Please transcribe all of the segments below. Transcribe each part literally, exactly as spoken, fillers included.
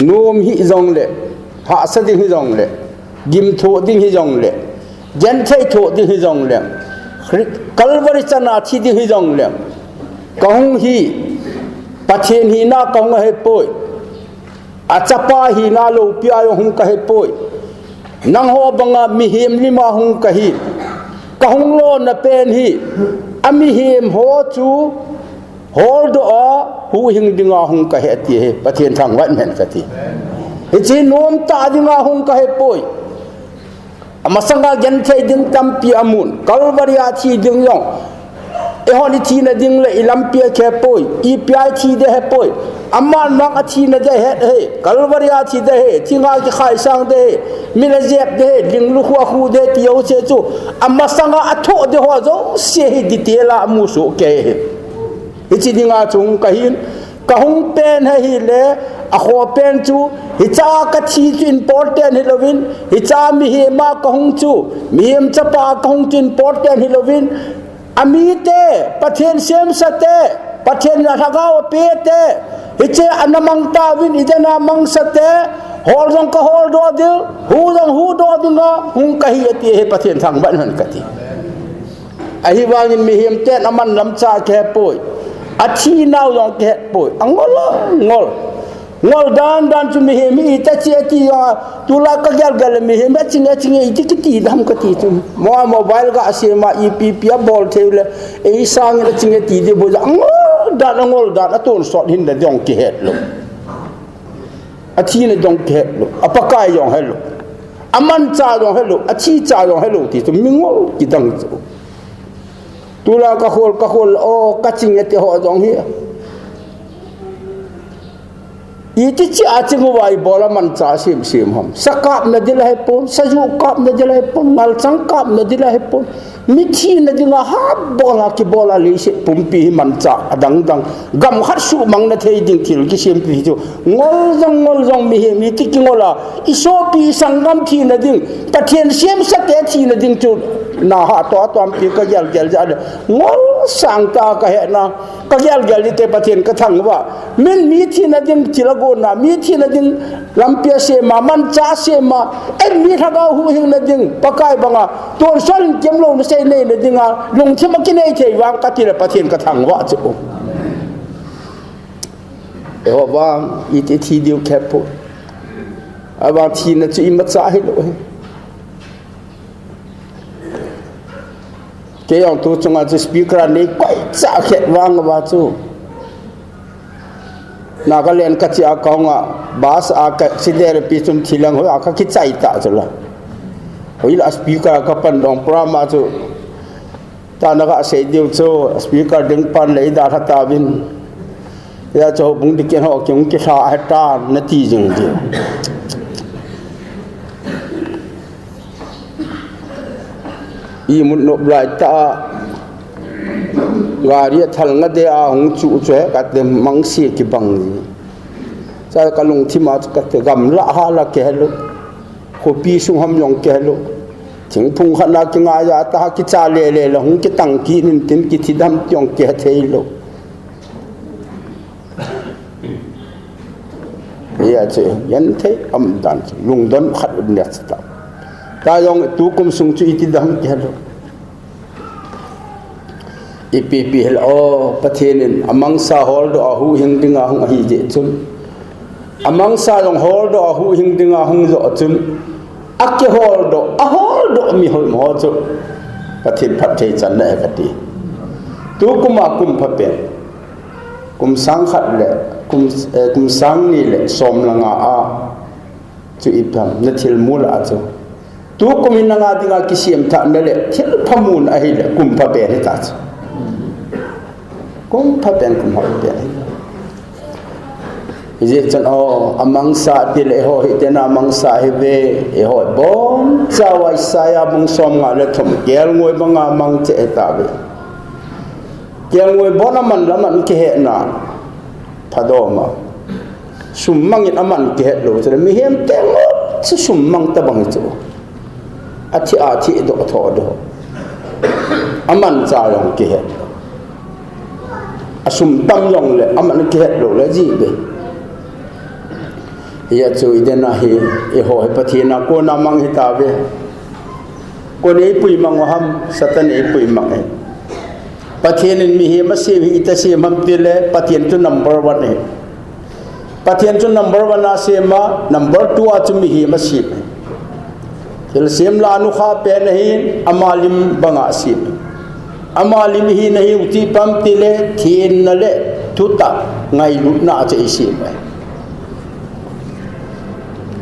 nom hi jongle, hahsa ding hi jongle, gimthoh ding hi jongle, genthei thoh ding hi jongle, Calvary chana thi ding hi jongle, kahung hi Pathen hina kahung ahepoi. Achapa hina loupia jong hung kahepoi. Nangho banga mihem lima hung kahi. Kahung lona pen hi, amihem ho chu holdoh a huhhing dinga hung kahi ati hi, Pathen thangvah hen kati. Hiche nomtah dinga hung kahepoi. Amasanga genthei ding tampi amun, Calvary a thi ding jong, eihon ithina ding le ilampi akihepoi, ipi a ithi ding ahepoi. Aman mang athina ding ahet hi, Calvary a thi ding ahi, thinga kikhaisang ding ahi, mi le jep ding ahi, linglu khu akhu ding ahi ti jouse chu, amasanga athoh ding ho jouse hi detail a amu soh kei hi. Hiche dinga chu hung kahin, kahung pen hi ahile, akhoh pen chu, hichea kathi chu important hilouvin, hichea mihem a kahung chu, mihem chapa kahung chu important hilouvin, amite, Pathen semsate, Pathen in alhagao apete, hiche ana mang tauvin, Eden a mangsate, hol jong kaholdoh ding, hu jong hudoh dinga hung kahi ati hi, Pathen thangvah hen kati. Ahivangin mihem ten aman lamcha akihepoi. Athinau jong akihetpoi. Angol, ngol. Ngol dan dan chu mihem hi iti che ati jonga, tulai kagelgel le mihem hi achinge chinge iti kiti dam kati chu. Mo mobile gasem a ipi ipi abol thei le, eisangin achinge ti ding bou jong angol dan, angol dan, atonsot hinna jong kihet lou. Athina jong kihet lou. Apakai jong het lou. Amancha jong het lou. Athicha jong het lou ti chu mingol kidang chu. Tulai kakhol, kakhol, o, kachinge ti ho jong hi. Iti chea ching uva ibol a mancha semsem ham. Sa kapna ding la hepon, sajuh kapna ding la hepon, ngalchang kapna ding la hepon. Mithina dinga habol a kibol a leiset pumpi hi mancha adangdang. Gam khat suhmang na thei ding thil kisem pi chu. Ngol jong, ngol jong mihem iti kingol a. Isopi isanggam thina ding. Pathen semsate thina ding chu. Naha toh atompi kagelgel jeh le. Ngol sangtah kahetna. Kagelgel ding te Pathen kathangvah. Min mi thina ding thil agonna, mi thina ding lampi asema, mancha asema, ei mi lhagao huhhingna ding, Pakai banga, tonsot in kemlouna sei neina dinga, lungthim a kinei thei vang kati le Pathen kathangvah chu. Eiho vang, iti thi diu kheppoi. Ahivang thina chu imacha hilou hi. Kei jong tu chunga chu speaker a nei koicha khet vang uva chu. Nagaland kache a kahung a, bus a kache der pi chun thilang hoi a kakichai ta chu la. Hoila speaker kapan dong program a chu. Tana kasei diu chu, speaker ding pan le idalha tauvin. Hijeh chun houbung diken ho kihung kilha ahitan nati jing diu. Imut nop laitah a, gari a thalnga de a hung chu chu hi kati mangse kibang ji. Cha kalungthim a chu kati gamla hala kihelou. Khopi sung ham jong kihelou. Thingphung khat na kingai a taha kicha lele le hung kitang kit in tin kithidam ti jong kihetheilou. Hijeh chun, genthei umdan chu, lungdon khat um le chu ta. Ta jong tukum sung chu iti dam kihelou. Ipi pi hilou, o, Pathen in amangsa holdoh a huhhing dinga hung ahi jeh chun. Amangsa jong holdoh a huhhing dinga hung joh chun. Akiholdoh, aholdoh mi hoimo chu. Pathen phatthei channa ahi kati. Tukum a kum phapen. Kum sang khat le, kum, eh, kum sang ni le som le nga a. Chu ipi ham, nathilmu lah a chu. Tukum in nanga dinga kisem thahna le, thilpha muna ahile, kum phapen hita chu. Kum phapen, kum phapen. Hijeh chun, o, amangsa tile, eiho hi tena amangsa hive, eiho boncha uva Isaiah bung som nga le thum, kelngoi banga mang cheh hitauve. Kelngoi bon aman le aman kihetna, phadom a. Summang in aman kihetlou, chule mihem te ngol chu summang tabang chu. Athi a thi doh tho doh. Amancha jong kihet. Asum tam jongle, aman kihetlou le ji be. Hijeh chun i dinga hi, eiho hi Pathen a kona mang hitauve. Koi in eipui mang u ham, Satan in eipui mang e. Pathen in mihem asem hi iti asem ham tile, Pathen chu number one e. Pathen chu number one a asem a, number two a chu mihem asem e. Thilsem lah a nukha pen ahin, ama lim banga asem e. Ama lim hi nahi u ti pam tile, thenna le thutah ngailutna a chu eisem e.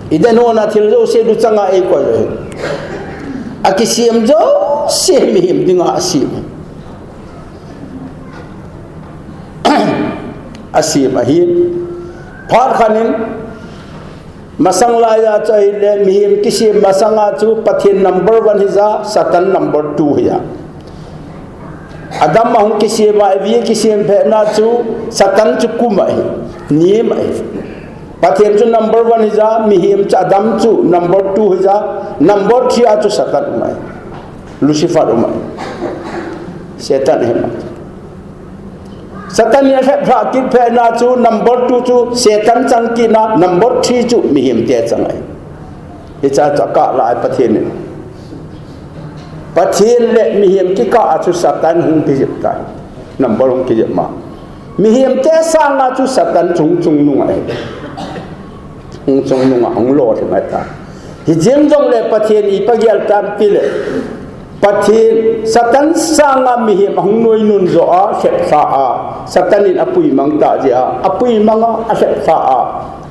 I dinga thil jouse luchang a eikoi e. Akisem jouse mihem dinga asem e. Asem ahi. Phat khat in, masang laiya chu ahile, mihem kisem masanga chu Pathen number one hija, Satan number two hija. Adam ahung kisem a, Evi kisem phetna chu, Satan chu kum ahi, nem ahi. Pathen chu number one hija, mihem chu Adam chu number two hija, number three a chu Satan um ahi. Lucifer um ahi. Satan ahi ma. Satan in alhep lha kit phetna chu number two chu Satan chang kit na, number three chu mihem te chang ahi. Hiche chu akah lai Pathen in. Pathen le mihem kikah a chu Satan hung kijep tai. Number hung kijep ma. Mihem te sanga chu Satan chu hung chungnung ahi. Hung chungnung a hung lolhing ahitai. Hijeng jongle Pathen in ipi agel tam tile, Pathen, Satan sanga mihem ahung nuinun jo a, lhep lha a, Satan in apui mang tah jeh a, apui mang a, alhep lha a,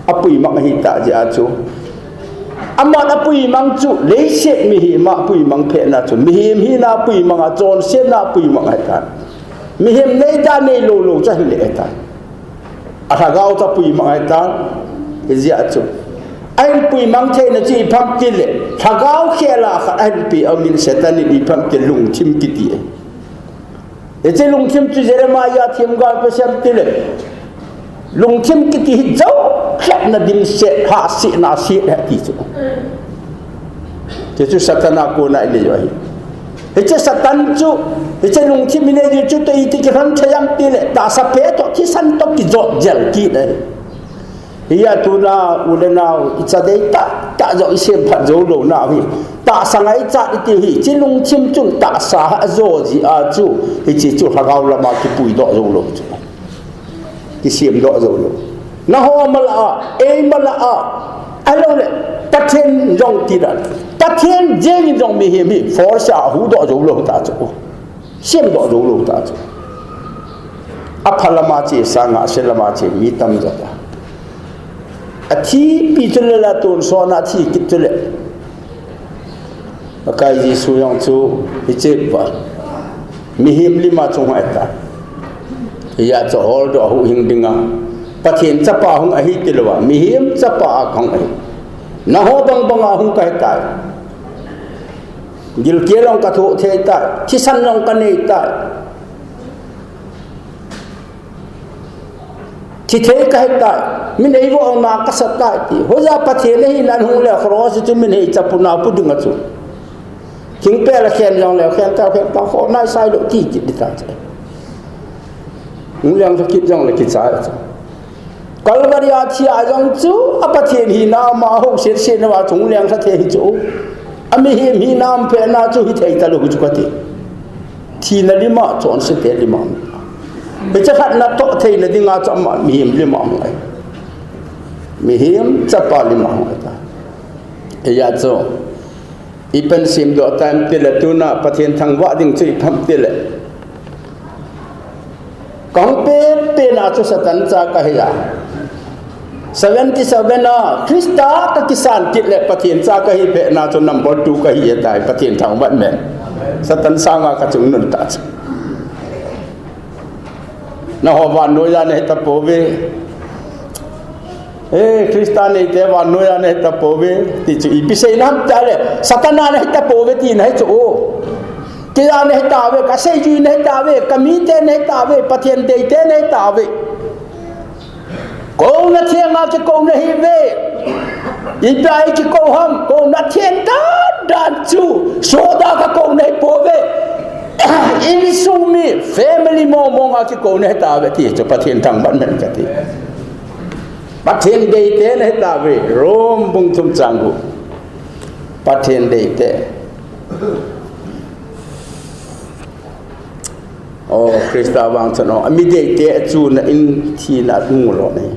apui mang ahi tah jeh a chu. Aman apui mang chu, leiset mihem a apui mang phetna chu, mihem hina apui mang a, chonsetna apui mang ahitai. Mihem nei da nei lou lou chu ahi le ahitai. A lhagao chu apui mang ahitai, hijeh chun. Ahin pui mang theina chu ipi ham tile, lhagao khel a khat ahin pe a, amin Satan in ipi ham tile lungthim kiti ahi. Hiche lungthim chu Jeremiah themgao in ipi asei em tile, lungthim kiti hi jou lhepna dimset, hahsetna set ahi ti chu. Hiche chu Satan a kona inei u ahi. Hiche Satan chu, hiche lungthim inei diu chu toh iti kilhon thei em tile, tahsa phe toh, thisan toh kijot jel kit ahi. Hijeh a tuna u le nao, icha dei tah tah jong isem phat jou lou nau hi. Tahsa ngaichat iti hi, hiche lungthim chun tahsa ajo jeh a chu, hiche chu lhagao lama kipuidoh jou lou chu. Kisemdoh jou lou. Nangho malah a, ei malah a, ahilouleh, Pathen jong ti dan. Pathen jeng in jong mihem hi, force a huhdoh jou lou ta chu. Semdoh jou lou ta chu. Apha lama che sanga, ase lama che mi tamjo ta. Athipi chule la tonsot na athi kit chule. Pakai Jesu jong chu hiche va. Mihem lima chu hung ahitai. Hijeh chun holdoh a huhhing dinga. Pathen chapa hung ahi tilou va. Mihem chapa a kahung ahi. Nangho bang banga hung kahitai. Gilkel jong kathoh thei tai. Thisan jong kanei tai. Thi thei kahi tai, min eivoh na kasa tai ti. Hoja Pathen ahina hung le cross chu min hei chapuna pu dinga chu. Thingpel a khen jong le khen ta, khen ta, kho nai sai lou ti kit ding ta chu. Hung leng kit jong le kichai chu. Calvary a thi a jong chu, a Pathen hina ama houset set na va chu hung leng thei hi chu. A mihem hina um phetna chu hithei talou chu kati. Thina lima, chonse te lima. Hiche khat natoh theina dinga chu ama mihem lima ngai. Mihem chapa lima ngai ta. Hijeh chun, ipi semdoh tam tile tuna Pathen thangvah ding chu ipi ham tile. Kahung pen pen a chu Satan cha kahi a. Seventy seven a, Christa kakisan kit le Pathen cha kahi pet na chu number two kahi ahitai, Pathen thangvah men. Satan sanga kachungnun ta chu. Nangho vannoi a nahi tapouve. Eh, Christa neite vannoi a nahi tapouve. Ti chu ipi seina ham tile, Satan a nahi tapouve tina hi chu. Kei a nahi tauve, kaseijui nahi tauve, kamite nahi tauve, Pathen deite nahi tauve. Kouna thenga kikou nahiuve. Ipi a kikou ham, kouna theng dan dan chu. Sohda kakou nahi pouve. Insung mi, family mong mong a kikou nahi tauve ti chu Pathen thangvah men kati. Pathen deite nahi tauve, Rom bung thum chang gup. Pathen deite. O Christa vang chun o, ami deite chu na in thina a hung lona ahi.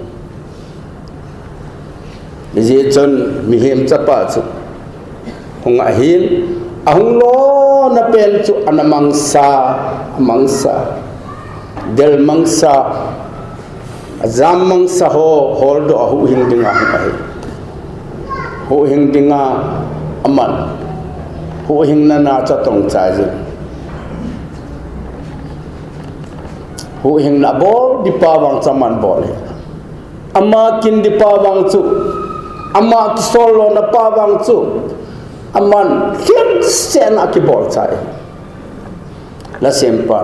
Hijeh chun mihem chapa chu hung ahin, ahung lona pen chu ana mangsa, amangsa, del mangsa, ajam mangsa ho holdoh a huhhing dinga hung ahi. Huhhing dinga aman, huhhingna na chu atong chai jin. Huhhingna abol dipa vang chu aman bol ahi. Ama kin dipa vang chu, ama kisol lona pa vang chu, aman khensetna akibol chai. Lasempa,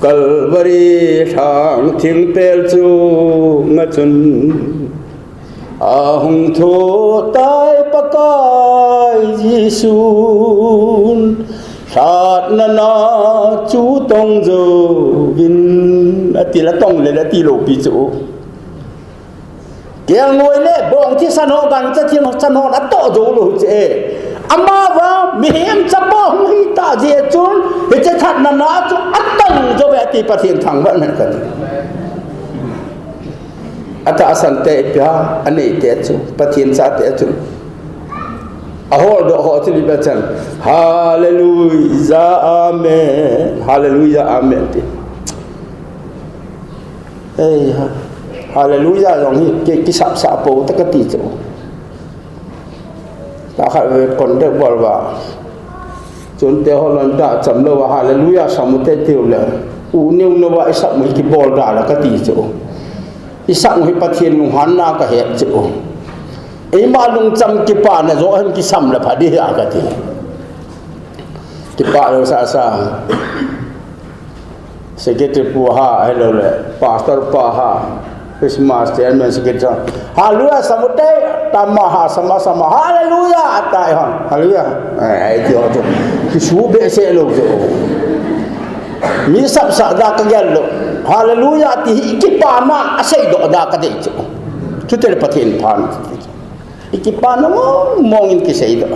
Calvary lhang thingpel chunga chun, ahung thou tai Pakai Jesun, lhatna na chu tong jouvin, ati le atong le, ati lou pi chu. Kelngoi le bong thisan ho, gancha thisan ho atoh jou lou chu e. Ama vang mihem chapa hung hita jeh chun, hiche lhatna na chu atong jou ve ati, Pathen thangvah in ahi kati. Atahsan te ipi ham, aneite chu, Pathen chate chu, aholdoh ho chu ipi ham, Hallelujah, Amen. Hallelujah, Amen ti. Ei ha. Hallelujah jong hi ki, kisapsah pou tah kati chu. Tahkhat ve contact bol uva, chun te ho lon da cham lou va, Hallelujah sam u te tiu le, u neu neu va isap u hi kibol da la kati chu. Isap u hi Pathen lunghanna kahet chu. Eima lungcham kipana joh hin kisam le pha ding ahi kati. Kipah lou sasa. Secretary pu ha, ahilou le, pastor pa ha, Christmas chairman secretary. Hallelujah, sam u te, tama ha, sama, sama, hallelujah, ati ham. Hallelujah. Eh, ai ti ho chu. Kisu behseh lou chu. Mi sapsah da kagel lou. Hallelujah ti hi kipana aseidoh da kadei chu. Chutile Pathen phan. Ikipana mong mong in kiseidoh.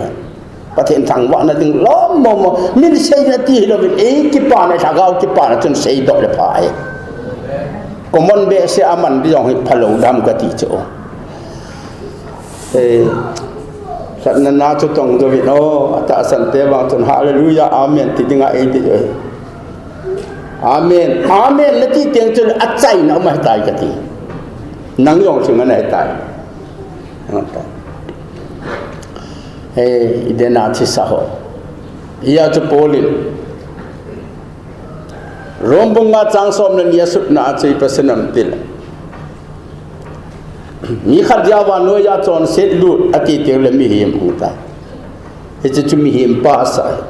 Pathen thangvahna ding lom mong mong. Min seina ti hilouvin, ei kipana, lhagao kipana chun seidoh le pha e. Common behseh a man ding jong hi phalou dam kati chu. Eh, lhatna na chu tong jouvin o, atahsan te vang chun hallelujah, amen ti dinga ei dei e. Amen, amen nati teng chun achaina um ahitai kati. Nang jong chu ngan ahitai. Ngan ahitai. He, i dena thisa ho. Hia chu Paul in Rom bung nga chang som le ni a sutna a chu ipi asei em itile, mi khat jeh a vannoiya chonset lut ati teng le mihem hung tai. Hiche chu mihem pa asah ahi.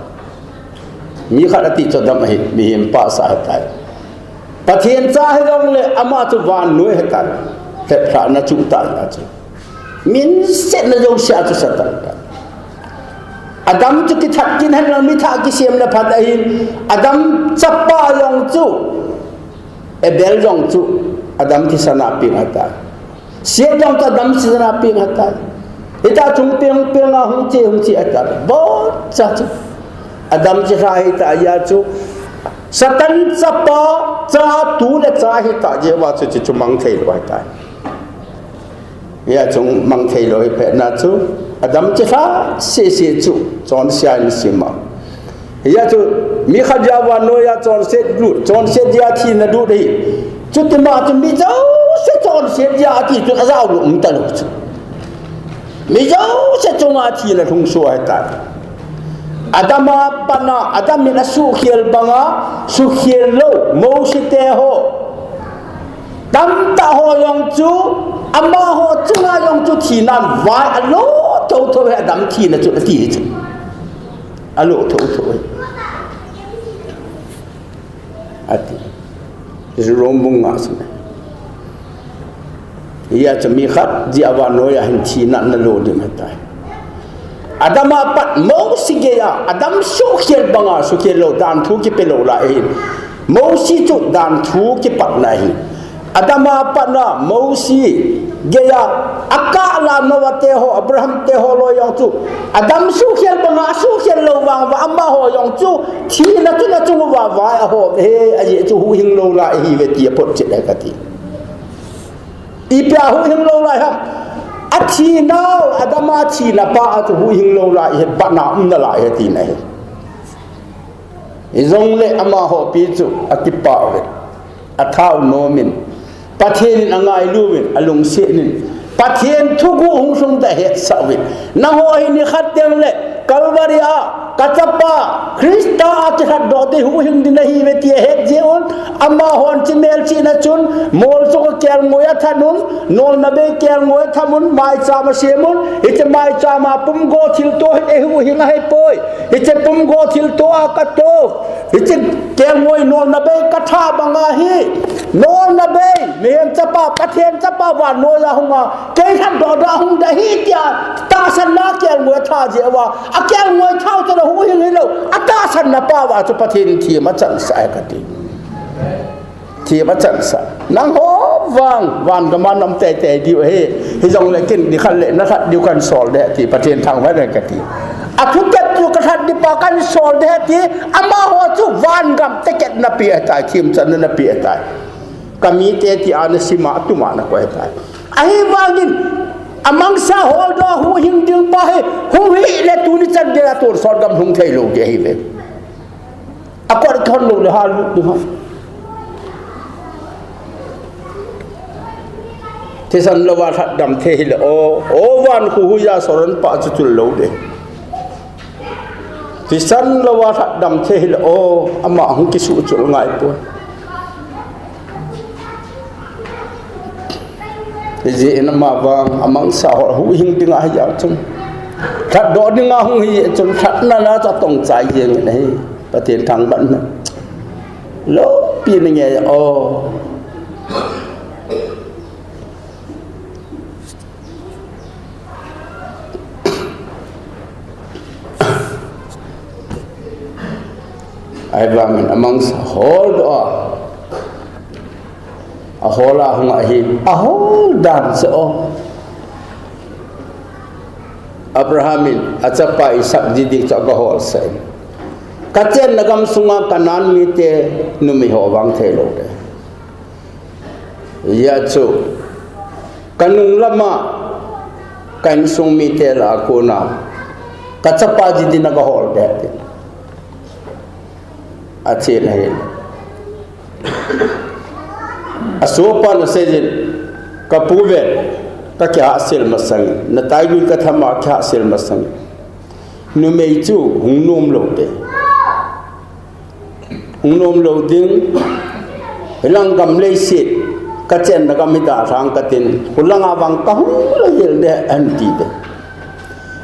Mi khat ati chu Adam ahi, mihem pa asah ahitai. Pathen cha hijongle ama chu vannoi ahitai. Lheplhahna chuh tai a chu. Min setna jouse a chu Satan tai. Adam chu kithat kin henlang mi thah kisem le phat ahin, Adam chapa jong chu, Abel jong chu, Adam thisan a peng ahitai. Set jong chu Adam thisan a peng ahitai. Hita chung peng peng a hung che, hung che ahitai. Bou cha chu. Adam chilhah hita jeh a chu, Satan chapa, cha tu le cha hita jeh uva chu, chu, chu mang thei lou ahitai. Hia chung mang thei lou hi phatna chu, Adam chilhah sese chu, chonse a in sim a. Hia chu, mi khat jeh a vannoiya chonset lut, chonset jeh a thina lut ahi. Chutima chu mi jouse chonset jeh a ati chu ajao lou um talou chu. Mi jouse chunga thina lhung soh ahitai. Adam a pat a, Adam in asuhkhel banga, suhkhel lou, Mosi te ho. Tamtah ho jong chu, amaho chunga jong chu thina vai alo thotho hi Adam thina chu ati chu. Alo thotho hi. Ati. Chu Rom bung nga sung. Hia chu mi khat jeh a vannoiya hin thina nalo ding ahitai. Adam a pat Mosi geiya, Adam suhkhel banga, suhkhel lou, danthu kipe lou lai ahin. Mosi chu danthu kipatna ahi. Adam a pat a Mosi Geiya, akah la Noah te ho, Abraham te ho loi jong chu, adam suhkhel banga asuhkhel lou vang uva, amaho jong chu thina chun achung uva vai aho uve, ajeh chu huhhing lou lai ahiuve ti aphotchet e kati. Ipi a huhhing lou lai ham? Athinau, adam a thina pa a chu huhhing lou lai ahi, batna um nalai ahi tina ahi. Hijongle amaho pi chu akipah uvin, athao nom in, Pathen in angailu uvin, alungset in, Pathen thuguh hung lhung ding ahetsah uvin. Nangho hi nikhat teng le Calvary a kachapa Christa a kilhatdoh ding huhhing ding nahiuve ti ahet jeh un, amahon hiche melchihna chun mol chu kelngoi athan un, nolna bei kelngoi athan un, maicham asem un, hiche maicham a pumgo thilto hin eihuhhing ahipoi. Hiche pumgo thilto a kato, hiche kelngoi nolna bei katha banga hi, nolna bei, mihem chapa, Pathen chapa vannoi a hunga, kei lhatdoh ding a hung ding ahi tia tahsanna kelngoi atha jeh uva, akelngoi thau chun ahuhhing hilou, atahsanna pa uva chu Pathen in them achansah e kati. Them achansah. Nangho vang, van gam a na um teitei diu ahi. Hijongle ken nikhat le nalhat diu kahin sol ding ahi ti, Pathen thangvah in kati. Athutep chu kalhat ding pa kahin sol ding ahi ti, amaho chu van gam ticket napeh ahitai, themchanna napeh ahitai. Kamite ti a nasim a, atuma nakoi ahitai. Ahivangin, amangsa holdoh a huhhing ding pa hi, hung hih le tuni chan geiya tonsot gam hung thei lou ding ahiuve. Akot thon lou le ha lut ding ham. Thisan louva lhatdam thei hile o, o van khuhuiya soron pa chu chul lou ding. Thisan louva lhatdam thei hile o, ama hung kisuh chul ngai poi. Hijeh in ama vang amangsa ho huhhing dinga hijeh chun, lhatdoh dinga hung hijeh chun, lhatna na chu atong chai jeng in ahi. Pathen thangvah in. Loupi na nge o. Ahivangin amangsa holdoh a, ahol a hung ahi, ahol dan chu o. Abraham in achapa Isaac ji ding chu aga holsah in, kachenna gam sunga Canaan mite numei ho vang thei lou ding. Hijeh chun, kanung lama, ka insung mite lah a kona, kachapa ji ding naga hol ding, ati. Achen ahi. Asopan aseiyin, kapu ven, kakihahsel masangin, nataigui kathama kihahsel masangin, numei chu hung nom lou ding. Hung nom lou ding, hilang gam leiset, kachenna gam hi dalhang katin, khulanga vang kahung lou hel ding, ahin ti ding.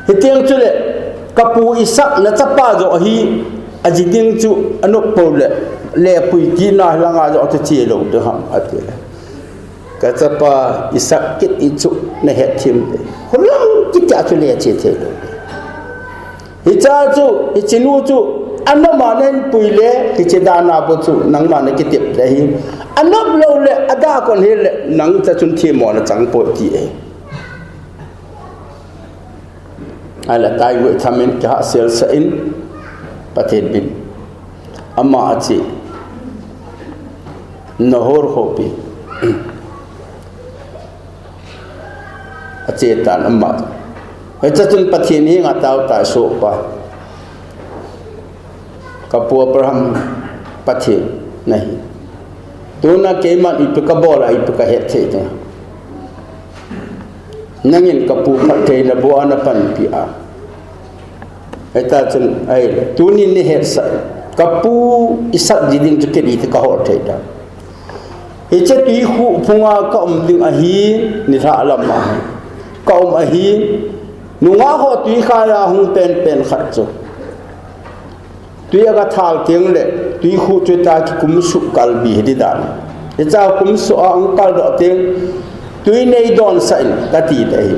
Hiteng chule, kapu Isaac nachapa joh ahi, aji ding chu anop pou le, lepui kit na hilanga joh chu che lou ding ham, ati le. Kachapa Isaac kiti chu nahet them ding. Khulang kiti a chu le che thei lou ding. Hiche chu, hiche nu chu, anop a nahin pui le, hiche dan a bou chu, nangma nakitep ding ahi. Anop lou le, adah kon hel le, nang cha chun themmo nachang poi ti ahi. Ahile taigui thamin kihahsel sah in, Pathen min. Ama ache. Nahor khopi. Ache tan ama. Hiche chun Pathen henga tao tai sohpa. Kapu Abraham Pathen nahi. Tuna keiman ipi kabol a ipi kahet thei ding. Nangin kapu phattheina bou a napanpi a. Hita chun, ahile, tunin nahetsah, kapu Isaac ji ding chu kei iti kahol thei ding. Hiche twikhuh phunga kaum ding ahi, nilhah lam ahi. Kaum ahi, nungah ho twikhai a hung penpen khat chu. Twi aga thal teng le, twikhuh chu ta kikum suh kalbi hi ding dan. Hicha kum suh a hung kaldoh teng, twi neidonsah in kati ding ahi.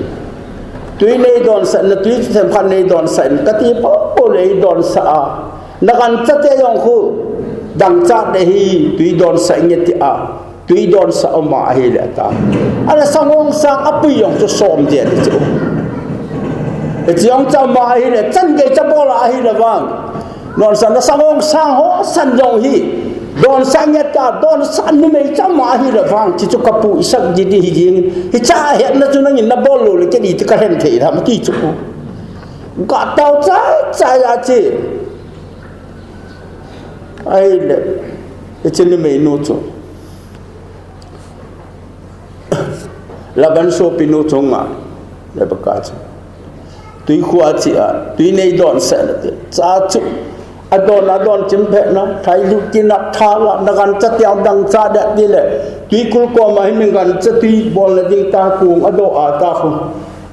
Twi neidonsah in, natwi chu themkhat neidonsah in kati poupou le eidonsah a. Naganchate jong khu dangchah ding ahi, twi donsah inge tia. Tui donsah uma ahile ta. Ana sangong sang apui jong chu som dia ti chu. Hiche jong chu ama ahile, chan gei cha bol ahile vang. Donsah na sangong sang ho san jong hi. Donsah nge ta, donsah numei chu ama ahile vang. Hichu kapu Isak didi hi jing. Hicha hetna chu nangin nabol lou le kei di ti kahen thei ham ti chu. Gatao chai chai a chi. Ahile, hiche numei nu chu. Laban sopi nu chunga, Rebecca chu. Tui khu a chi a, tui nei donsah na ti. Cha chu, adon, adon chim phe na, thai lu ti na, tha la, na gancha tiang dangcha de ti le. Tui kul koma hi min gancha tui bol na ding ta kung ado a ta khu.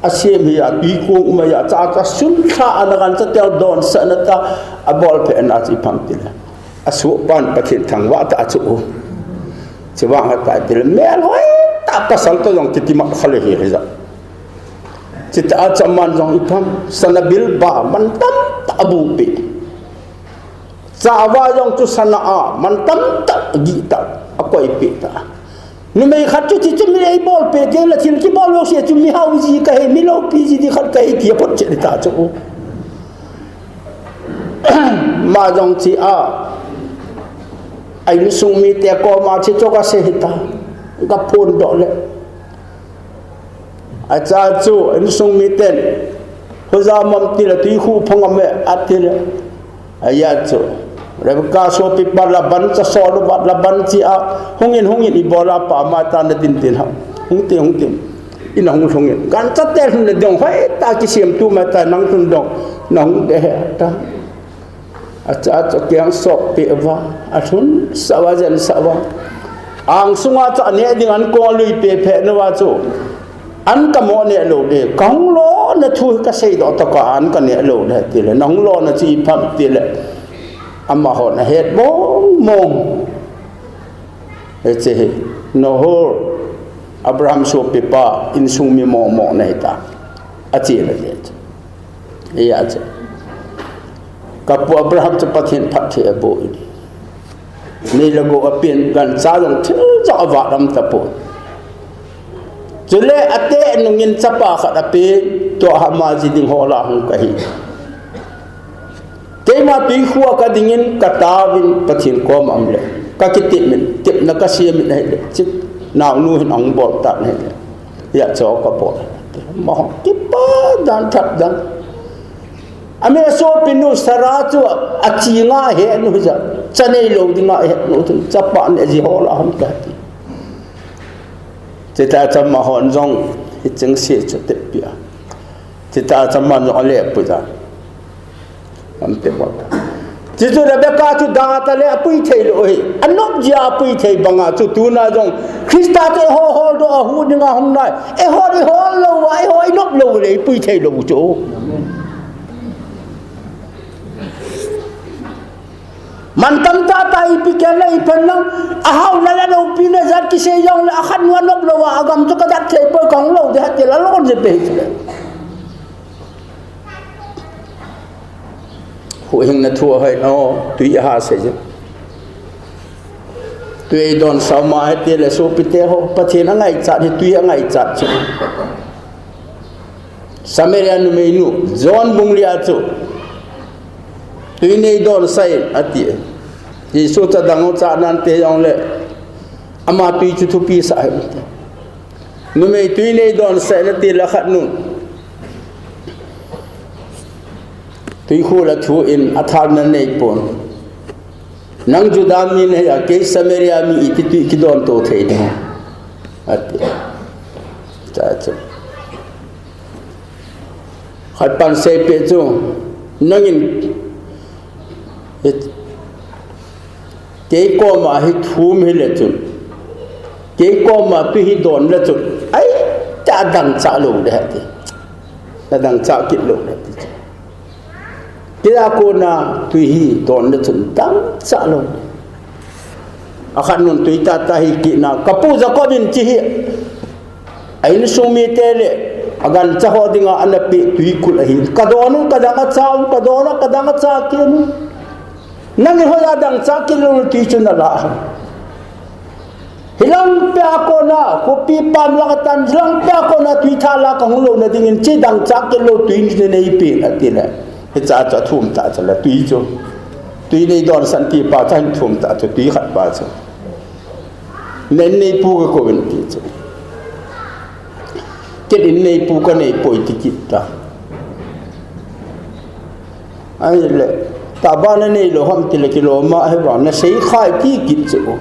Asem hi a, tui kung um a, cha cha sun tha a na gancha tiang donsah na ta, abol phe na chi pham ti le. Asuh pan Pathen thangvah ta chu. Chivang a tai til mel hoi ta pasal to jong kiti ma khale hi hi ja. Chita a chaman jong ipham sana bil ba man tam ta abu pi. Chava jong chu sana a man tam ta gi ta akoi pi ta. Numei khat chu chi chu mi ei bol pe te la thil kibol lo se chu mi hau ji ka he mi lo pi ji di khat ka he ti a pot che ta chu. Ma jong chi a, a insung mite koma chi chu kasei hita, kaphondoh le. Acha chu, insung miten, hoja mom ti le, tui khu phang am e, ati le. Ahi a chu, Rebecca sopi pa Laban cha sol uva Laban chi a, hungin, hungin ibola pa ama ta na tin tin ha. Hung tin, hung tin. Ina hung lhungin. Gancha te lhun le dong hoi ta kisem tu ma ta nang lhun dong. Nang de he ta. Acha chu kiang sop pi va. Alhun sah uva jen sah uva. Ang sunga chu ane ding an kong lui pe phe na uva chu. An kamo ne lou de. Kahung lona thu kasei doh ta ka an kane lou de ti le. Nahung lona chi pham ti le. Amahon ahet mong mong. Hiche hi, Nahor, Abraham sopi pa, insung mi mong mong na hita. Achi na je. Iya che. Kapu Abraham chu Pathen phatthei abol. Nei le gou apen gancha jong thil jong ava lam tapon. Chule ate nungin chapa khat apen, tua hama ji ding ho la hung kahi. Keima tui khu a kadingin kataovin Pathen koma um le. Kakitepin, tepna kasemin ahile. Chik naonu hin ahung bol tan ahile. Hia chu kabol. Maho kipa dan that dan. Ame sopi nu Sarah chu achinga he nu ja. Cha nei lou dinga he nu chu. Chapa ne ji ho la ham kati. Chita cha amahon jong hicheng se chu tepia. Chita cha aman jong ale puja. Ante bol ta. Chuchu Rebecca chu da ta le apui thei lou hi. Anop jia apui thei banga chu tuna jong Christa te ho hol doh a hu dinga hung nai. Eiho ihol lou a, eiho inop lou le ipui thei lou chu. Mantam tah tah ipi kei le ipi na, ahao na le loupi na jat kisei jong le akhat nu anop lou a, agam chu kadat thei poi kahung lou de hati la lon je pe hi chu le. Huhhingna thu ahoi, o, tui aha sei je. Tui eidonsah uma hiti le sopite ho, Pathen angaichat hi tui angaichat chu. Samaria numeinu, John bung li a chu. Tui neidonsah in, ati. Jesu cha dang ho cha nante jong le. Ama tui chu thupi sah hi. Numei tui neidonsah in ati le khat nun. Tui khu la thu in athal na nei pon. Nang Juda mi nahi a, kei Samaria mi iti tui kidon to thei ding. Ati. Cha cha. Khat pan seipeh chu, nangin, kei koma hi thum hile chun, kei koma tui hi don le chun, ai, cha dangchah lou le hati. Cha dangchah kit lou le hati. Kei a kona tui hi don le chun dangchah lou. Akhat nun tui tah tah hi kina, kapu Jacob in chi hi. A insung mite le, agancha ho dinga ana pe tui kul ahi. Kadon u, kadang acha u, kadon u, kadang acha kit u. Nangin hoiya dangchah kit lou tui chu nala. Hilang pia kona, khopi pam lang atan, hilang pia kona tui tha la kahung louna dingin, chi dang cha kilo tui ni neipe, ati le. Hicha chu athum ta chu le, tui chu. Tui nei don san ti pa chu ahin thum ta chu, tui khat pa chu. Nen neipu kakou in ti chu. Ken in neipu kanei poi ti kit ta. Ahile, tabang nanei lou ham ti le kilom a, ahivang nasei khai ti kit chu.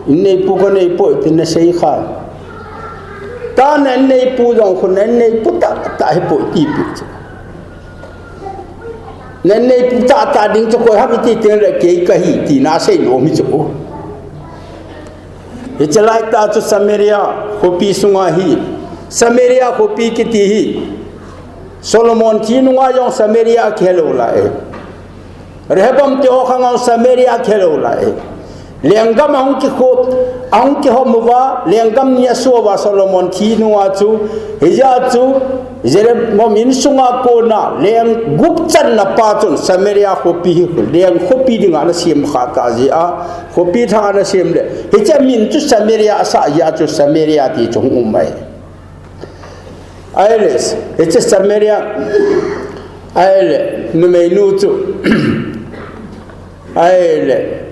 In neipu kanei poi ti nasei khai. Tana in neipu jong khu na in neipu tahtah hipoi ti pi chu. Na in neipu tahtah ding chu koi ham iti teng le kei kahi ti nasei lou mi chu. Hiche lai tah chu Samaria khopi sunga hi. Samaria khopi kiti hi. Solomon thi nunga jong Samaria kihe lou lai e. Rehoboam thi ho khang jong Samaria kihe lou lai e. Lenggam ahung kikhu, ahung kihom uva, lenggam ni aso uva Solomon thi nunga chu, hijeh chun, Jeroboam insunga kona, leng gup channa pa chun Samaria khopi hi, leng khopi dinga ana sem kha ta jeh a, khopi thah ana sem le. Hiche min chu Samaria asah jeh a chu Samaria ti chu hung um ahi. Ahile, hiche Samaria, ahile, numeinu chu, ahile,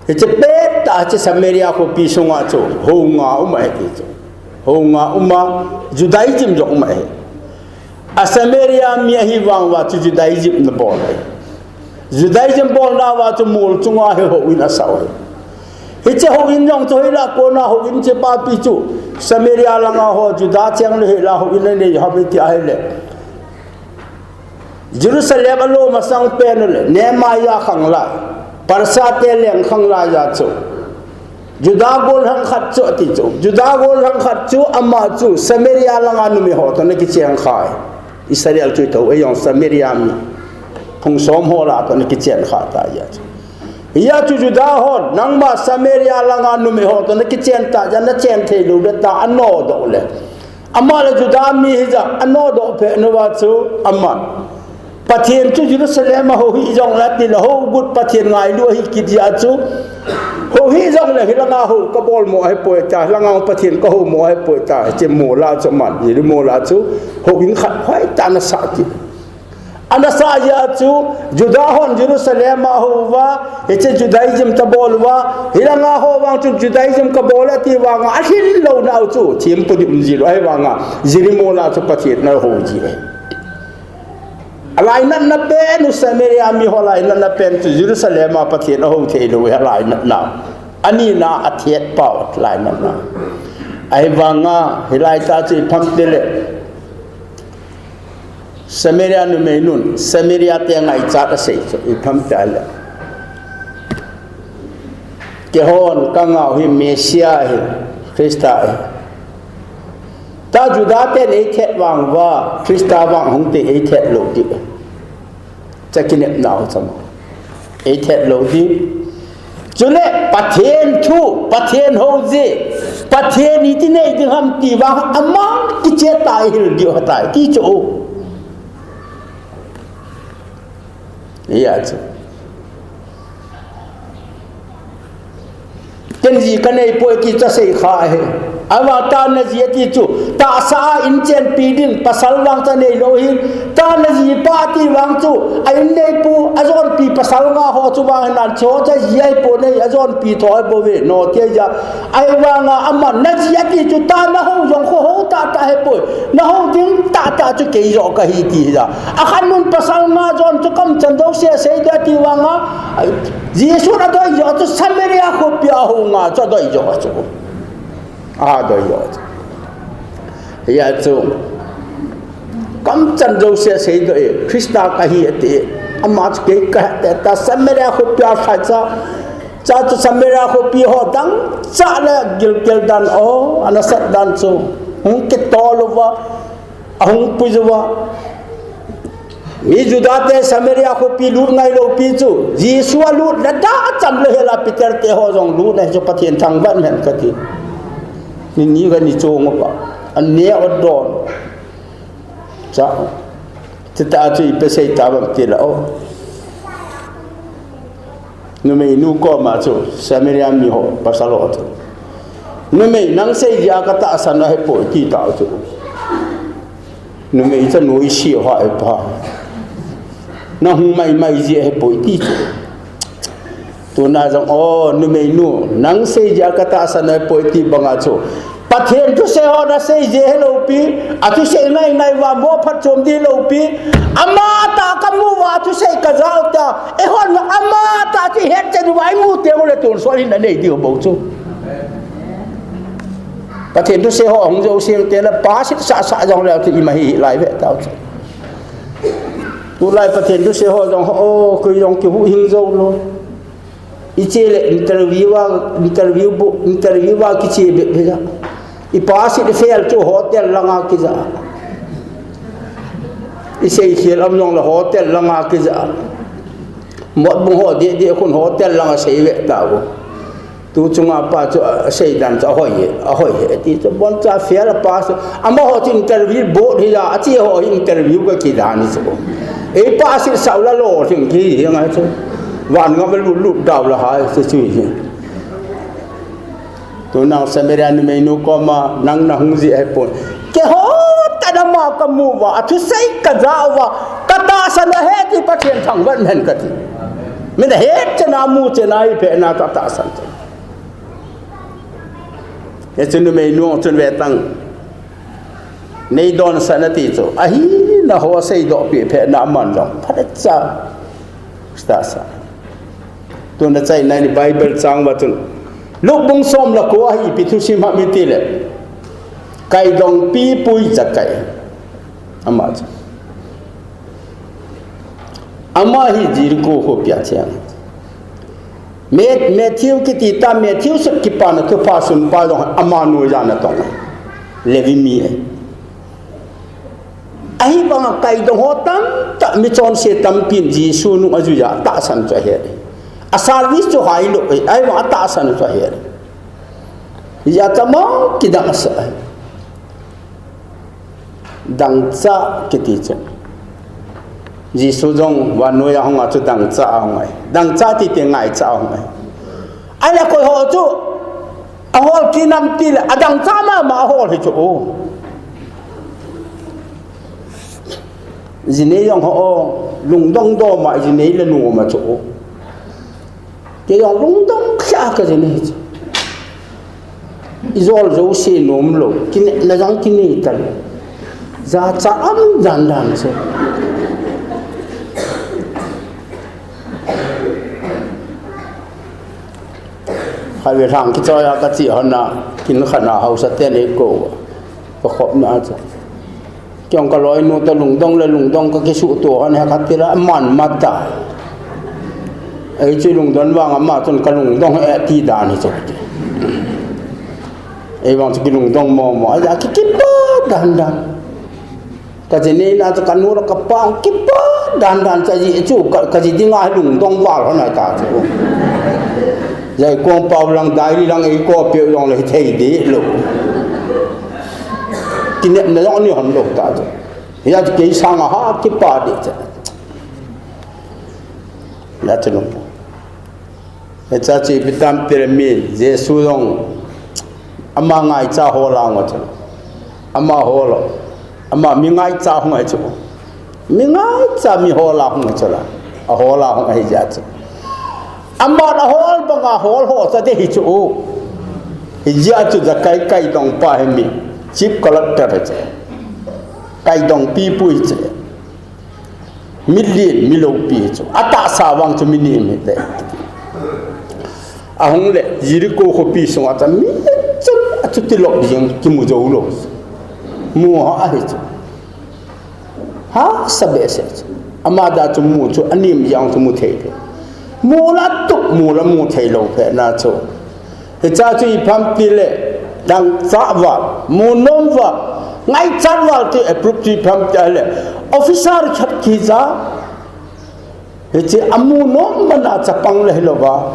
hiche pettah hiche Samaria khopi sunga chu, hou nga um ahi ti chu. Hou nga um a, Judaism jong um ahi. A Samaria mi ahivang uva chu Judaism ana bol ahi. Judaism bolna uva chu mol chunga hi houin asah u ahi. Hiche houin jong chu hoilah kona houin chu ipi chu. Samaria langa ho Juda cheng lou hela houin anei ham iti ahile. Jerusalem alom masang pen u le, Nehemiah khang lai. Persia te leng khang lai a chu. Juda gollhang khat chu ati chu. Juda gollhang khat chu ama chu Samaria langa numei ho toh ana kichen khai. Israel chu ito, eijong Samaria mi. Phung som ho lah toh ana kichen kha ta jeh chu. Hijeh chun Juda hon, nangma Samaria langa numei ho toh ana kichen ta jeh a, nachen thei lou ding tia anodoh le. Ama le Juda mi hijeh a anodoh peh uva chu, aman. Pathen chu Jerusalem a hou hih jongle ati le hou got Pathen ngailu ahi kit jeh a chu. Hou hih jongle hilanga hou kabol mo ahipoi tia, hilanga Pathen kahou mo ahipoi tia, hiche mol a chu aman, hiche mol a chu, houin khat hoitah ana sah kit. Ana sah jeh a chu, Juda hon Jerusalem a hou uva, hiche Judaism abol uva, hilanga ho vang chu Judaism kabol e ati vanga, alhin louna u chu, thempu ding um jilou, ahivanga, hiche mol a chu Pathen ana hou ji e. Alainatna pen u Samaria mi ho lainatna pen chu Jerusalem a Pathen ahou thei lou, alainatna. Anina athet pau lainatna. Ahivanga, hilai tah chu ipham tile. Samaria numeinun, Samaria te ngaichat asei chu, ipham tile. Keihon kangah u hi Messiah ahi, Christa ahi. Tua Juda ten eithet vang uva, Christa vang hung teng eithet lou diu. Cha kinepna u chama. Eithet lou diu. Chule Pathen thu, Pathen hou jeh, Pathen iti nei ding ham ti vang, aman kicheh tah a eihil diu ahitai, ti chu. Hijeh chun. Ken ji kanei poi ti chu asei kha ahi. Ahivang tana ji ati chu, tahsa a inchenpi ding, pasal vang cha neilou ahi. Tana ji pa ati vang chu, a inneipu, ajonpi pasal nga ho chu vang hinan chu, cha ji ahipoi nei, ajonpi tho ahipoi ve, no, ti ahi. Ahivanga aman, naji ati chu tana hou jong kho hou tahtah ahipoi. Nahou ding tahtah chu kei joh kahi ti ahi. Akhat nun pasal nga jon chu kamchan jouse asei ding ati vanga, Jesun adoi joh chu Samaria khopi a hou nga chu adoi joh chu. Adoi joh chu. Hijeh chun. Kamchan jouse asei doh e, Christa kahi ati e. Ama chu kei kahi ati e, tua Samaria khopi a lhai cha. Cha chu Samaria khopi ho dangchah le gilkel dan o, ana sat dan chu. Hung kitol uva, ahung pui uva. Mi Juda te Samaria khopi lut ngailou pi chu. Jesu alut le dah acham lou hel a Peter te ho jong lut ahi chu Pathen thangvah hen kati. Ni ni kani chong uva. Aneh u don. Cha, chutah chu ipi asei tauvem tile o. Numeinu koma chu, Samaria mi ho, pasal ho chu. Numei, nang sei jeh a katahsan ahepoi ti tao chu. Numei chanu isi ho e pa. Nahung maimai jeh ahepoi ti chu. Tuna jong, o, numeinu, nang sei jeh a katahsan ahepoi ti banga chu. Pathen thusei ho nasei jeh helou pi, athusei ngaingai uva mo phatchom ding lou pi. Ama tah kamu uva athusei kajah u ta. Eihon ama tah chu ihet chen uva imu teng ule tonsot hin nanei diu bou chu. Pathen thusei ho hung jouse teng le pass sah sah jongle chu ima hi lai ve tao chu. Tulai Pathen thusei ho jong ho, o, koi jong kihuhhing jou lou. Iche le interview a, interview bu, interview a kiche bep bep a. I pass i fail chu hotel langa kija. I seikhel um jongle hotel langa kija. Motbung ho deh deh khun hotel langa sei ve tao. Tu chunga pa chu, a, seidan chu ahoi e, ahoi e ti chu. Boncha fail a pass. Amaho chu interview board hi a, ache ho hi interview kakidan hi chu. Ei pass i sao la lou thing kihi ngai chu. Van ngam a lut lut dau la hai chu chu hi. Tuna Samaria numeinu koma nang nahung jeh ahepoi. Keiho tah in ama kamu uva, athusei kajah uva, katahsan ahi ti Pathen thangvah in hen kati. Min ahet chen a amu chen a iphena chu atahsan chu. Hiche numeinu chun ve tang. Neidonsah in ati chu. Ahina ho seidoh peh peh na aman jong. Phatecha. Tahsa. Tuna chaina ni Bible chang uva chun. Luke bung som le ko a hi ipi thusim ham itile. Kaidongpi pui Zakai. Ama chu. Ama hi Jericho khopi a cheng. Ma-, Matthew kiti ta, Matthew sut kipana thupha sunpa jong ama noiya ana tong. Levi mi e. Ahivanga kaidong ho tamtah, michonse tampin Jesu nung ajui a atahsan chu ahe. A service chu hailou e, ahivanga atahsan chu ahe. Hijeh a chu ama kidang asa. Dangchah kiti chu. Jesu jong vannoi a hung a chu dangchah a hung ahi. Dangchah tite ngaichah a hung ahi. Ahile koi ho chu ahol kit nam tile adangchah mama ahol hi chu. Jinei jong ho, lungdong doma jinei le noma chu. Kei jong lungdong lheh a kajinei chu. Ijol jouse nom lou, kinepna jong kinei talou. Jachat um dan dan chu. Khatvei lhang kichoi a kache hon a, kin khat a haosa ten eikou a. Kakhopna a chu. Kei jong kaloinu toh lungdong le lungdong kakisuhto hon he khat tila man mata. Ei chu lungdon vang ama chun kalungdong e ti dan hi chu. Ei vang chu kilungdong momo. Aja ki, kipa dan dan. Kajinei na chu kanu le kapa kipa dan dan chu aji chu ka, kaji dinga lungdong val hon ahi ta chu. Jai kong pau lang diary lang ei copy u jongle hithei deh lou. Kinepna jong ni hon lou ta chu. Hia chu kei sanga ha kipa deh chu. La chu lou. Hiche chu ipi tam tile mi Jesu jong ama ngaicha hol a hung a chu. Ama hol a. Ama mi ngaicha hung ahi chu. Mi ngaicha mi hol a hung ahi chu la. Ahol a hung ahi jeh chu. Aman ahol banga hol ho cha ding ahi chu. Hijeh a chu Zakai kaidong pa hi mi. Chief collector ahi chu. Kaidongpi pu ahi chu. Milen, miloupi chu. Atahsa vang chu milen hite. Ahung le, Jericho khopi sunga chu mi chun achuti lop jeng kimu jou lou. Mu ha ahi chu. Hahsa behseh chu. Ama da chu mu chu, anem jeng chu mu thei lou. Mu la tup, mu la mu thei lou phe na chu. Hiche chu ipi ham tile, dangchah val, munom val, ngaichat val ti approve chu ipi ham tile, officer khat kija, hiche amu nom mana chapang le hilouva,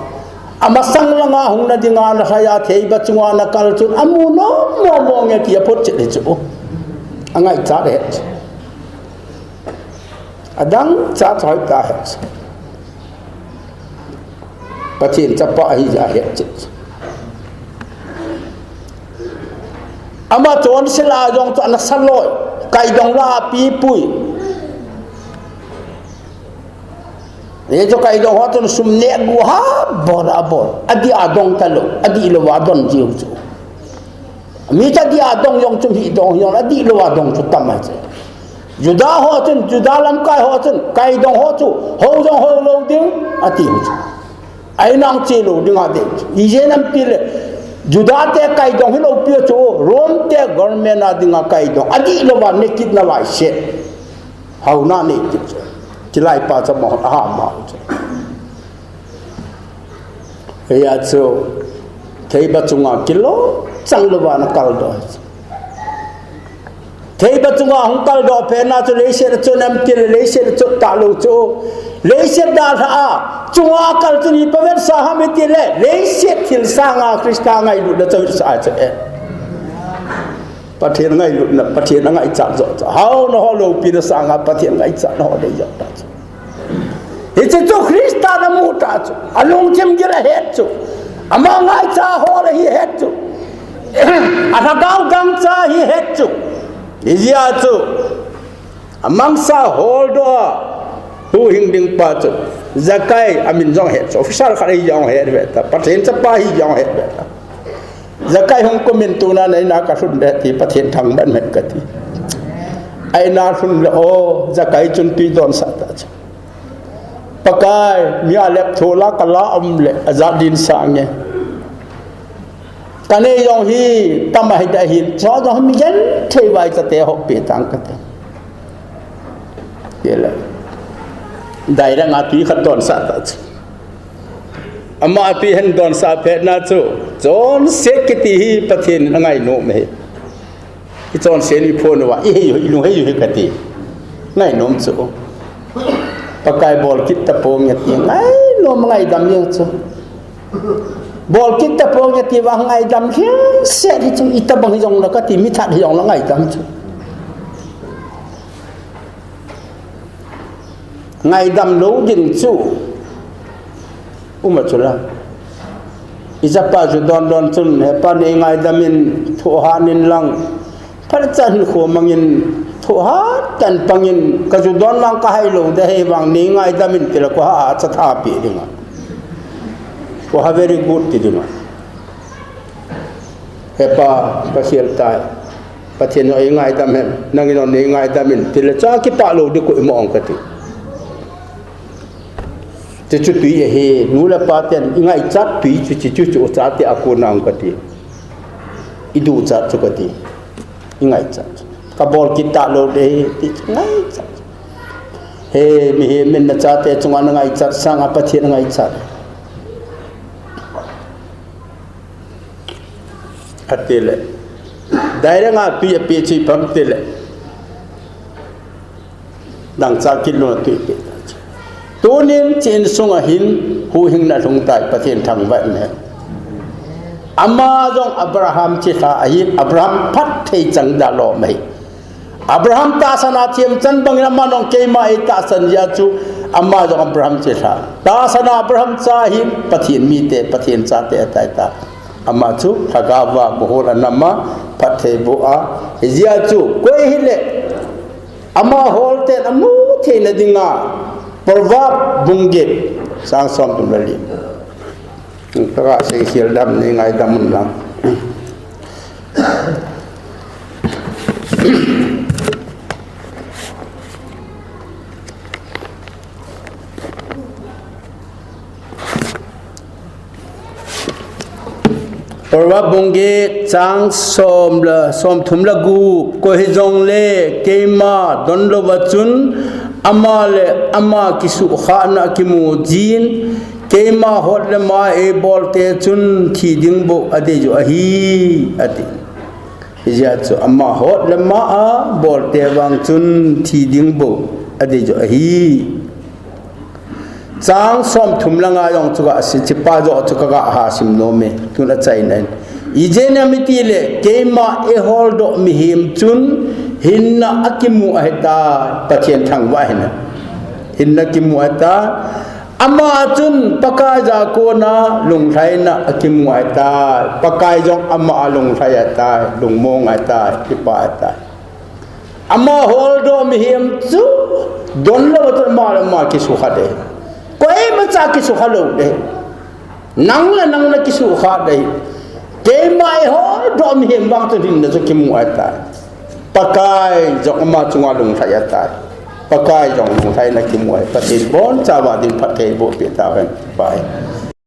amasang langa hung na dinga na lhaiya theiba chunga na kal chun amu nom momo nge ti aphotchet hi chu. Angaichat ahi chu. Adangchah chu hoitah ahi chu. Pathen chapa ahi jeh a ahet chet. Ama chonse lah a jong chu ana sa loi. Kaidong lah a pipui. Hichu kaidong ho chun sum neh gu ha bol a bol. Adih a dong talou. Adih lou a don jiu chu. Mi chu adih a dong jong chu hi dong jong, adih lou a dong chu tam ahi chu. Juda ho chun, Juda lamkai ho chun, kaidong ho chu, hou jong hou lou ding, ati chu. Ahi nang che lou ding adei chu. Ijeh inem itile, Juda te kaidong hilou pi chu, Rome te government a dinga kaidong. Adih lou a ne kit nalai se. Hou na ne kit chu. Chilai pa chu mo, aha ma chu. Hia chu, theiba chunga kilom chang lou va ana kaldoh. Theiba chunga hung kaldoh phat na chu leiset chu nam tile leiset chu talou chu. Leiset dalha a, chunga kal chu ipi vetsah ham itile, leiset thil sanga Christa ngailutna chu vetsah chu e. Pathen ngailutna, Pathen angaichat joh chu. Hao na ho loupina sanga Pathen ngaichat na ho dei joh ta chu. Hiche chu Christa na mu ta chu. Alungthim gil ahet chu. Ama ngaicha hol ahi het chu. Alhagao dangcha ahi het chu. Hijeh a chu. Amangcha holdoh a. Huhhing ding pa chu. Zakai amin jong het chu. Officer khat ahi jong het ve ta. Pathen chapa ahi jong het ve ta. Zakai hung kumin tuna nei na kalhun le ti Pathen thangvah in kati. Aina lhun le o, Zakai chun tui donsah ta chu. Pakai, mi alep thola kala um le, ajat din sange. Kanei jong hi, tam ahi da hin, cho jong hi mi genthei vaicha te ho pe tang kati. Yele. Dairang a tui khat donsah ta chu. Ama tui hin donsah phat na chu, chonset kiti hi Pathen in angainom ahi. Ichonset in iphon uva, ihei u, ilunghei u hi kati. Ngainom chu. Pakai bol kit tapong ati, ngainom ngaidam jeng chu. Bol kit tapong ati vang ngaidam lhingset hi chu, itobang hijong la kati, mithat hijong la ngaidam chu. Ngaidam lou ding chu. Uma chu la. Ichapa chu don don chun, hepa nei ngaidam in, thohhat in lang. Phatchan khu mangin, thohhat tan pangin, ka chu don lang ka hai lou de hei vang nei ngaidam in tila ko ha cha tha pi ding a. Ko ha very good ti ding a. Hepa, ka khel tai. Pathen in ei ngaidam hen, nangin nei ngaidam in, tile cha kipah lou di ko ima ong kati. Chuchu tui ahi, nu le pa ten, ingaichat tui chu, chu, chu, chu, chate a kona ong kati. Iduchat chu kati. Ingaichat chu. Ka bol kit talou de, ti chu, ngaichat chu. He, mihem in na chate chunga na ngaichat, sanga Pathen na ngaichat. Ati le. Dairang a tui ape chu ipi ham ti le. Dangchah kit lou a tui ape. Tunin hiche insung a hin huhhing na lhung tai Pathen thangvah in. Ama jong Abraham chilhah ahin, Abraham phatthei chang dalha mai. Abraham tahsan a themchan bangin ama jong keima eitahsan jeh a chu ama jong Abraham chilhah. Tahsan a Abraham cha ahin Pathen mite, Pathen chate ahitai ta. Ama chu lhagao va mohor anam a phatthei aboh a. Hijeh a chu koi hile ama hol ten amu theina dinga Proverb bung get chang somthum le li. Taka sei khel dam nei ngaidam un lang. Proverb bung get chang som le, somthum le gup, koi hijongle keima don louva chun ama le ama kisuhkhahna akimu jin, keima hot le ma eibol te chun thi ding bou adei u ahi, ati. Hijeh a chu ama hot le ma abol te vang chun thi ding bou adei u ahi. Chang somthum le nga jong chu ka sei, hichepa joh chu ka ga ha sim nom e, tun achaina in. Ijeh inem itile, keima eiholdoh mihem chun hinna akimu ahitai, Pathen thangvah hina. Hinna kimu ahitai, Ama chun Pakai a kona lunglhaina akimu ahitai. Pakai jong ama a lunglhai ahitai, lungmong ahitai, kipa ahitai. Ama holdoh mihem chu donlou a chun ama le ama kisukha ding. Koima cha kisukha lou ding. Nang le nang le kisukha ding. Keima eiholdoh mihem vang chun hinna chu kimu ahitai. Pakai jong ama chunga lunglhai ahitai. Pakai jong lunglhaina kimu ahi. Pathen bonchauva ding phatthei boh peh tauhen. Pai.